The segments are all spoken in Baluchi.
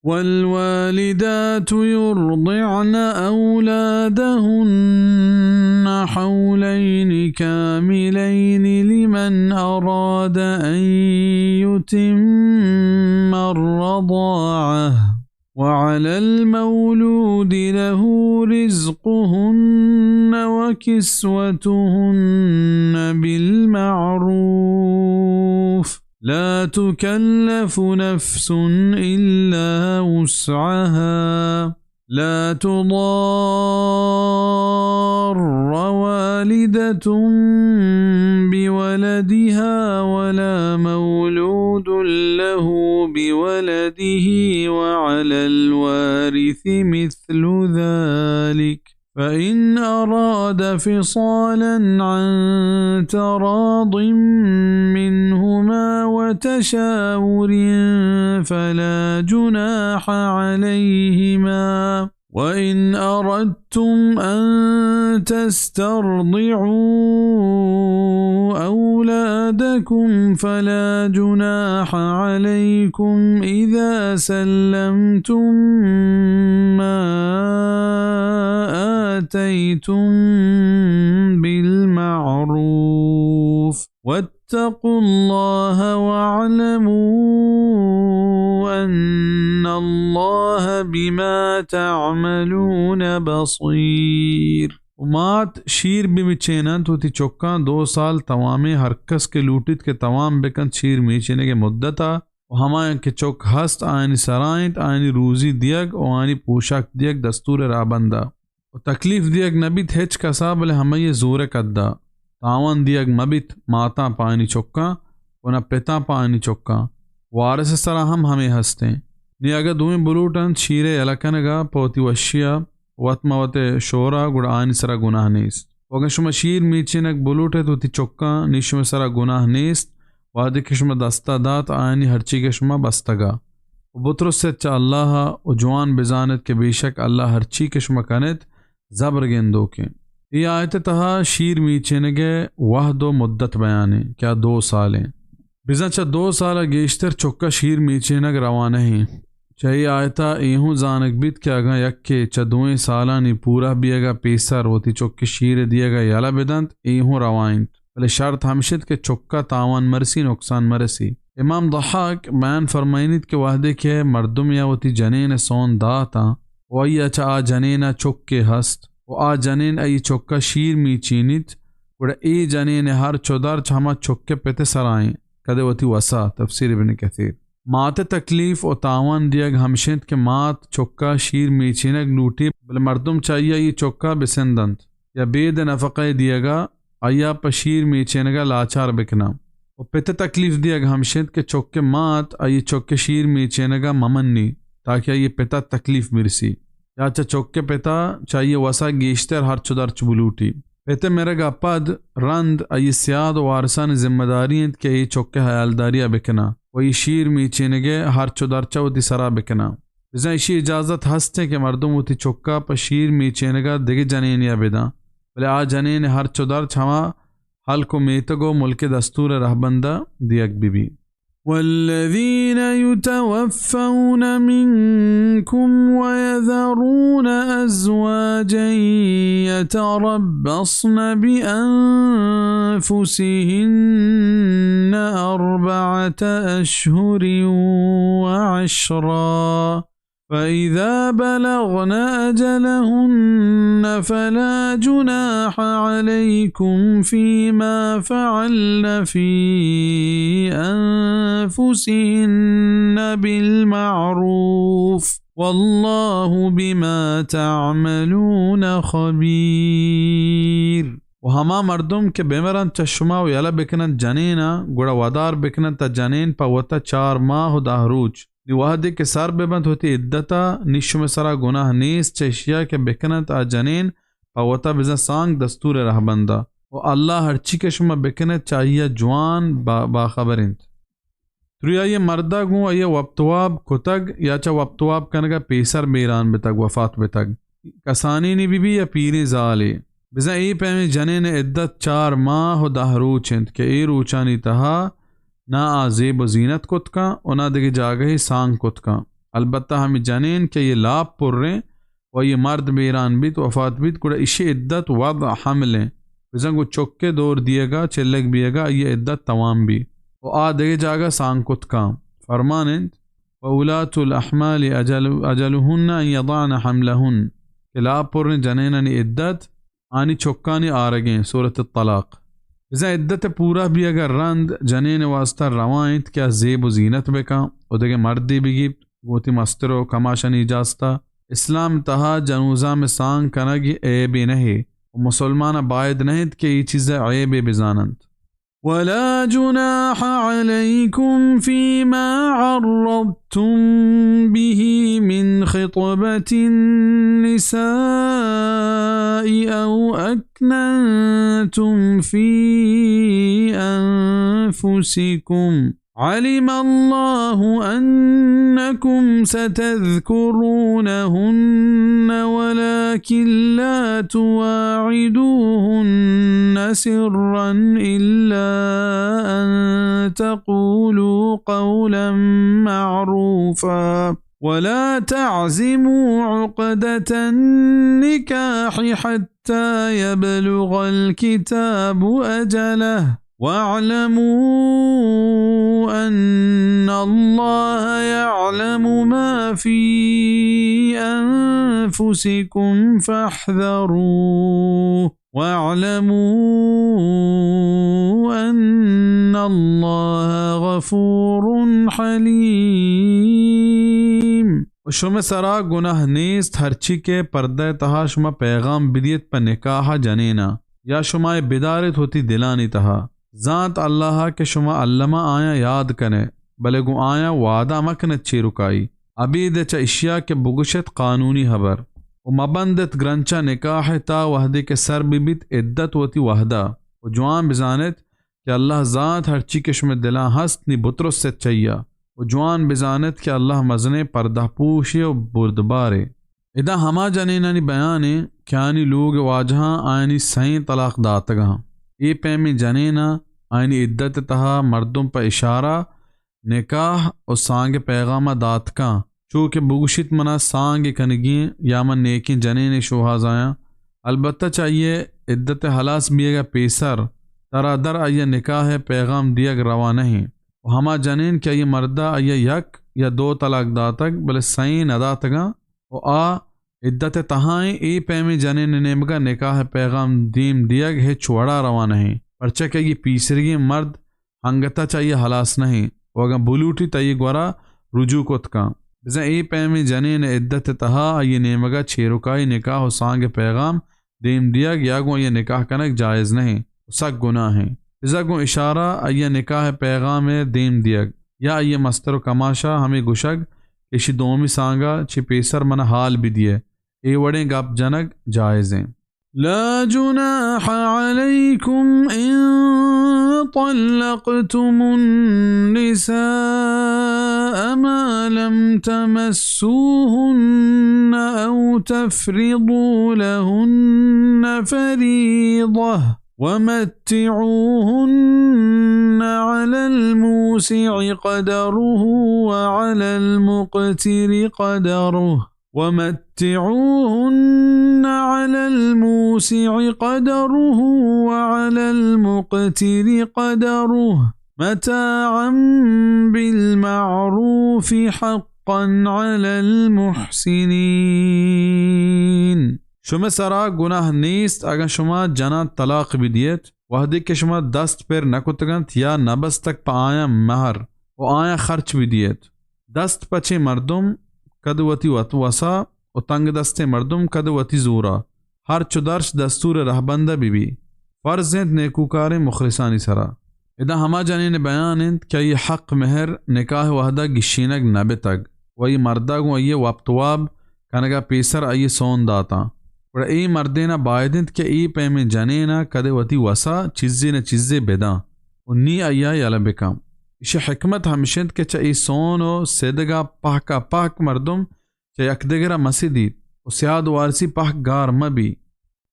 والوالدات يرضعن أولادهن حولين كاملين لمن أراد أن يتم الرضاعة، وعلى المولود له رزقهن وكسوتهن بالمعروف، لا تكلف نفس إلا وسعها، لا تضار والدة بولدها ولا مولود له بولده، وعلى الوارث مثل ذلك، فإن أراد فصالا عن تراض منهما وتشاور فلا جناح عليهما، وإن أردتم أن تسترضعوا أولادكم فلا جناح عليكم إذا سلمتم ما آتيتم بالمعروف، واتقوا الله واعلموا أن الله بما تعملون بصير. و مات شیر بہ مچیننت وتی چکاں دو سال توامیں، ہر کس کہ لوٹیت کہ توام بکنت شیر میچینگ ءِ مدت ءَ، و ہمایاں کہ چک ہست آیانی سرا انت آیانی روزی دیگ و آیانی پوشاک دیگ دستور ءِ رہبند ءَ، و تکلیف دیگ نہ بیت ہچ کسا، بلے ہمائی ءِ زور ءِ کدا تاوان دیگ مہ بیت ماتاں پہ آیانی چکاں و نہ پتاں پہ آیانی چکاں۔ وارث ءِ سرا ہم ہمے ہستیں۔ نی اگاں دوئیں بلوٹ انت شیر ءِ یلہ کنگ ءَ پہ وتی وشی ءَ وت مہ وت ءِ شور ءَ، گڑا آیانی سرا گناہ نیست۔ و اگاں شما شیر میچینگ بلوٹ ات وتی چکاں، نی شمئے سرا گناہ نیست، وہدے کہ شما دستا دات آیانی ہرچی کہ شما بستگ ءَ۔ و بترس ات چہ اللہ ءَ و جوان بزان ات کہ بیشک اللہ ہرچی کہ شما کن ات زبر گندوکیں۔ اے آیت ءِ تہا شیر میچینگ ءِ وہد و مدت بیان انت کہ آ دو سال انت۔ بزاں چہ دو سال ءَ گیشتر چک ءَ شیر میچینگ روا نہ انت۔ چہ اے آیت ءَ اے ہوں زانگ بیت کہ اگاں یکے چہ دوئیں سالانی پورہ بیگ ءَ پیسر وتی چک ءِ شیر ءِ دیگ ءَ یلہ بدنت، اے ہوں روا انت، بلے شرط ہمش انت کہ چک ءَ تاوان مرسی، نقصان مرسی۔ امام ضحاک بیان فرمائینیت کہ وہدے کہ مردمے ءَ وتی جنین ءِ سون داتاں و آئی ءَ چہ آ جنین ءَ چکے ہست و آ جنین آئی چک ءَ شیر میچینیت، گڑا اے جنین ءِ ہرچ و درچ ہما چک ءِ پت ءِ سرا انت، کدے وتی وس ءَ۔ تفسیر ابن کثیر۔ مات ءِ تکلیف و تاوان دیگ ہمش انت کہ مات چک ءَ شیر میچینگ لوٹی، بلے مردم چہ آئی ءَ آئی چک ءَ بسندنت یا بید نفقہ ءِ دیگ ءَ آئی ءَ پہ شیر میچینگ ءَ لاچار بکناں۔ و پت ءِ تکلیف دیگ ہمش انت کہ چک ءِ مات آئی چک ءِ شیر میچینگ ءَ مہ منی، تاکہ آئی پت ءَ تکلیف برسی، یا چہ چک ءِ پت ءَ چہ آئی وس ءَ گیشتر ہرچ و درچ بلوٹی۔ پت ءِ مرگ ءَ پد رند آئی سیاد و وارثانی ذمہ داری انت کہ اے چک ءِ ہیالداری ءَ بکناں و اے شیر میچینگ ءِ ہرچ و درچ ءَ وتی سرا بکناں۔ بزاں ایشی اجازت ہستیں کہ مردم وتی چک ءَ پہ شیر میچینگ ءَ دگہ جنینے ءَ بداں، بلے آ جنین ءِ ہرچ و درچ ہما ہلک و میتگ و ملک ءِ دستور ءِ رہبند ءَ دیگ بہ بیت۔ والذين يتوفون منكم ويذرون أزواجا يتربصن بأنفسهن أربعة أشهر وعشرا، فإذا بلغن أجلهن فلا جناح عليكم فيما فعلن في أنفسهن بالمعروف، والله بما تعملون خبير۔ و ہما مردم کہ بمرنت چہ شما و یلہ بکننت جنین ءَ، گڑا ودار بکننت آ جنین پہ وت ءَ چار ماہ و دہ روچ۔ نی وہدے کہ سر بہ بنت وتی عدت ءَ، نی شمئے سرا گناہ نیست چہ ایشی ءَ کہ بکننت آ جنین پہ وت ءَ بزاں سانگ دستور ءِ رہبند ءَ۔ و اللہ ہرچی کہ شما بکنت چہ آئی ءَ جوان با-، باخبر انت۔ تری آئی ءِ مرد ءَ گوں آئی ءَ وپت واب کتگ یا چہ وپت واب کنگ ءَ پیسر بیران بتگ، وفات بتگ، کسانینی بہ بی یا پیریں زالے۔ بزاں اے پیمیں جنین ءِ عدت چار ماہ و دہ روچ انت کہ اے روچانی تہا نہ آ زیب و زینت کت کن و نہ دگہ جاگہے سانگ کت کن۔ البتہ ہمے جنین کہ آئی لاپ پریں و آئی مرد بیران بیت، وفات بیت، گڑا ایشی عدت وضع حمل ایں۔ بزاں گوں چکے دور دیگا، چلگ بیگا، آئی عدت توام بی و آ دگہ جاگہ سانگ کت کاں۔ فرمان انت، و اولاة الاحمال اجل، اجلهن ان یضعن حملهن، کہ لاپ پریں جنینانی عدت آنی چکانی آرگیں۔ سورۃ الطلاق۔ بزاں عدت پورا بیگا رند جنین واسطہ روا انت کہ آ زیب و زینت بکاں و دگہ مردے بگیپت، گوں وتی مستر و کماشانی اجازتا۔ اسلام تہا جنوزام سانگ کنگ عیبے نہ ایں و مسلمان باید نہ انت کہ اے چیزا عیبے بزاننت۔ ولا جناح عليكم فيما عرضتم به من خطبة النساء أو أكننتم في أنفسكم، علم الله أنكم ستذكرونهن ولكن لا تواعدوهن سرا إلا أن تقولوا قولا معروفا ولا تعزموا عقدة النكاح حتى يبلغ الكتاب أجله واعلموا أن الله يعلم ما في أنفسكم فاحذروه واعلموا أن الله غفور حليم۔ و شمئے سرا گناہ نیست ہرچی کہ پردہ تہا شما پیغام بدیت پہ نکاح جنینا، یا شما اے بداریت وتی دلانی تہا۔ زانت اللہ کہ شما الما آیاں یاد کنے، بلے گوں آیاں وعدہ مکنے چیرکائی۔ ابید چہ اشیا کہ بگوشت قانونی ہبر۔ و مبندت گرنچا نکاح تا وہدے کہ سر ببیت عدت وتی وہدا۔ و جوان بزانت کہ اللہ زانت ہرچی کہ شمئے دلاں ہست، نی بترست چیا۔ و جوان بزانت کہ اللہ مزنیں پردہ پوشے و بردبارے۔ ادا ہما جنینانی بیان ایں کہ آنی لوگ واجہاں آیانی سئیں طلاق داتگاں۔ اے پیمیں جنینا آیانی عدت تہا مردم پہ اشارہ نکاح و سانگ پیغاما داتکاں، چو کہ بگوشیت منا سانگ کنگی ایں یا من نیکیں جنینے شوہازایاں۔ البتہ چہ آئی عدت ہلاس بیگا پیسر ترا در آئی نکاح پیغام دیگ روا نہ ایں۔ و ہما جنین کہ آئی مردا آئی یک یا دو طلاق داتگ، بلے سئیں نداتگاں، و آ عدت تہائیں، اے پیمیں جنین نیمگا نکاح پیغام دیم دیگ ہچ وڑا روا نہ ایں، پرچا کہ آئی پیسریگیں مرد انگتا چہ آئی ہلاس نہ ایں و اگاں بلوٹی تئی گورا رجوع کت کن۔ بزاں اے پیمیں جنین عدت تہا آئی نیمگا چیرکائی نکاح و سانگ پیغام دیم دیگ یا گوں آئی نکاح کنگ جائز نہ ایں و سک گناہ ایں۔ بزاں گوں اشارہ آئی نکاح پیغام دیم دیگ یا آئی مستر و کماشا ہمے گوشگ کہ اشی دومی سانگا چہ پیسر منا حال بدیئے، اے وڑیں گپ جنگ جائز ایں۔ لا جناح عليكم إن طلقتم النساء ما لم تمسوهن أو تفرضوا لهن فريضة ومتعوهن على الموسع قدره وعلى المقتر قدره ومتعوهن على الموسع قدره وعلى المقتر قدره متاعا بالمعروف حقا على المحسنين۔ شمئے سرا گناہ نیست اگاں شما جناں طلاق بدیت، وہدے کہ شما دست پر نکتگنت یا نبستگ پہ آیاں مہر و آیاں خرچ بدیت۔ دست پچیں مردم کد وتی وت وسا و تنگ دستیں مردم کد وتی زورا۔ ہر چو درش دستور رہبندہ ببی۔ فرض انت نیکوکاریں مخلصانی سرا۔ ادا ہما جنین بیان انت کہ آئی حق مہر نکاح وہدا گشینگ نبتگ و آئی مردا گوں آئی وپت واب کنگا پیسر آئی سون داتاں۔ گڑا اے مردینا باید انت کہ اے پیمیں جنینا کدے وتی وسا چیزے نہ چیزے بداں و نی آئیا یلہ بکن۔ ایشی حکمت ہمش انت کہ چہ اے سون و سدگا پہکا پہک مردم چہ یکدگرا مسدیت و سیاد وارسی پہک گار مبی۔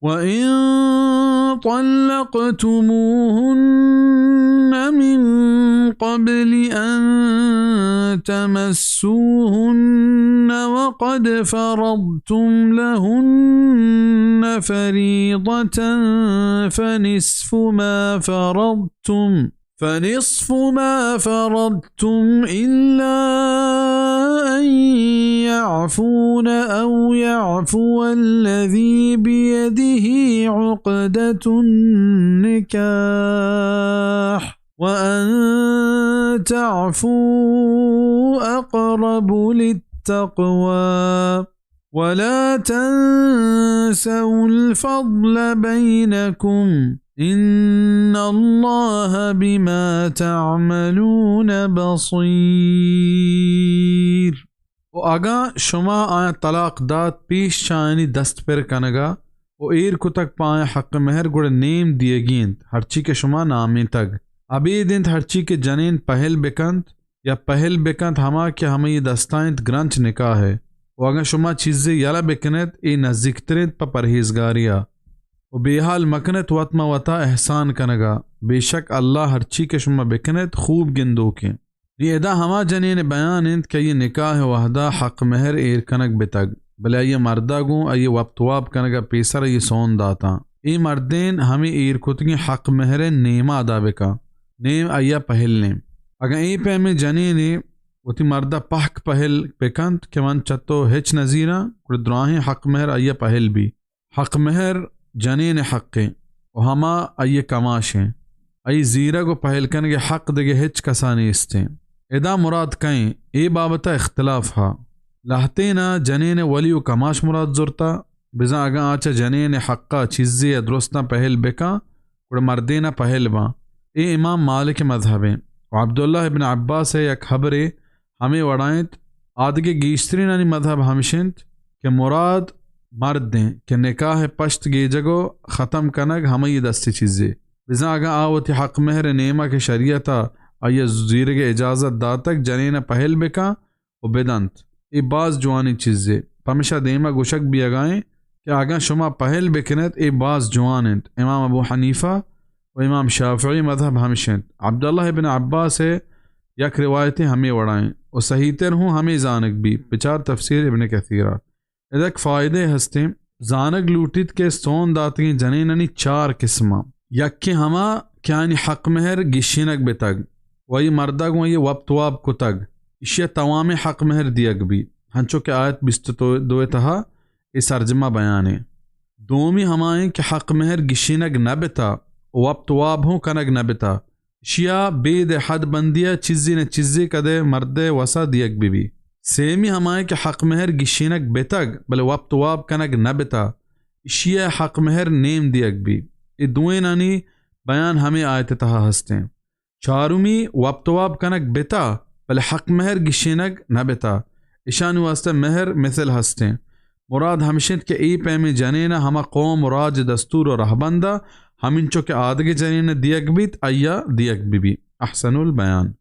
وإن طلقتموهن من قبل أن تمسوهن وقد فرضتم لهن فريضة فنصف ما فرضتم، فنصف ما فرضتم إلا أن يعفون أو يعفو الذي بيده عقدة النكاح، وأن تعفوا أقرب للتقوى، ولا تنسوا الفضل بينكم، إن الله بما تعملون بصير. و اگاں شما آیاں طلاق دات پیش چہ آیانی دست پر کنگا و ایر کتگ پہ آیاں حق مہر، گڑا نیم دیگی انت، ہرچی کہ شما نامینتگ. ابید انت ہرچی کہ جنین پہل بکنت یا پہل بکنت، ہما کہ ہمئی دستا انت گرنچ نکاح ء. و اگاں شما چیزے یلہ بکنیت، اے نزیکتر انت پہ پرہیزگاریا. و بے حال مکنیت وت ماں وتا احسان کنگا. بے شک اللہ ہرچی کہ شما بکنیت خوب گندوکیں. نی ادا ہما جنین بیان انت کہ آئی نکاح وہدا حق مہر ایر کنگ بتگ، بلے آئی مردا گوں آئی وپت واب کنگا پیسر آئی سون داتاں. اے مردین ہمے ایر کتگیں حق مہر نیما ادا بکن، نیم آئیا پہل نیم. اگاں اے پیمیں جنینے وتی مردا پہک پہل بکنت کہ من چہ تو ہچ نزیراں، گڑا دراہیں حق مہر آئیا پہل بی. حق مہر جنین حقیں و ہما آئی کماشیں. آئی زیرگ و پہل کنگ حق دگہ ہچ کسا نیستیں. ادا مراد کئیں؟ اے بابتا اختلاف ہا. لہتینا جنین ولی و کماش مراد زرتا، بزاں اگاں آ چہ جنین حقا چیزے ء درستاں پہل بکاں، گڑا مردین ء پہل باں. اے امام مالک ء مذہب انت. و عبداللہ ابن عباس ء یک ہبرے ہمے وڑا انت. آدگہ گیشترینانی مذہب ہمش انت کہ مراد مرد انت کہ نکاح ء پشت گیجگ و ختم کنگ ہمئی دستی چیزے. بزاں اگاں آ وتی حق مہر ء نیمگ کہ شریعت ء آئی ء زیرگ ء اجازت داتگ جنین ء پہل بکاں و بدنت. اے باز جوانیں چیزے. پمشا دیما گوشگ بیگا انت کہ اگاں شما پہل بکنیت، اے باز جوان انت. امام ابو حنیفہ و امام شافعی مذہب ہمش انت. عبداللہ ابن عباس ء یک روایتے ہمے وڑا انت و صحیح تر ہوں ہمے زانگ بی، بچار تفسیر ابن کثیرا. ادا یک فائدے ہستیں، زانگ لوٹیت کہ سون داتگیں جنینانی چار قسماں. یکیں ہما کہ آیانی حق مہر گشینگ بتگ و آئی مردا گوں آئی وپت واب کتگ، ایشی ء توامیں حق مہر دیگ بیت، ہنچو کہ آیت بیست و دو ء تہا اے سرجما بیان انت. دومی ہمائیں کہ حق مہر گشینگ نہ بتا و وپت واب ہوں کنگ نہ بتا، اشیا بید حد بندیا چیزے نہ چیزے کدے مردے وسا دیگ بہ بی. سیمی ہمائیں کہ حق مہر گشینگ بتگ بلے وپت واب کنگ نہ بتا، اشیا حق مہر نیم دیگ بی. اے دوئینانی بیان ہمے آیت تہا ہستیں. چارمی وپت واب کنگ بتا، بلے حق مہر گشینگ نہ بتا، اشانی واسطہ مہر مثل ہستیں. مراد ہمش انت کہ اے پیمیں جنین ء ہما قوم و راج دستور و رہبند ء ہمینچو کہ آدگہ جنین ء دیگ بیت، آئی ء دیگ بہ بیت. احسن البیان.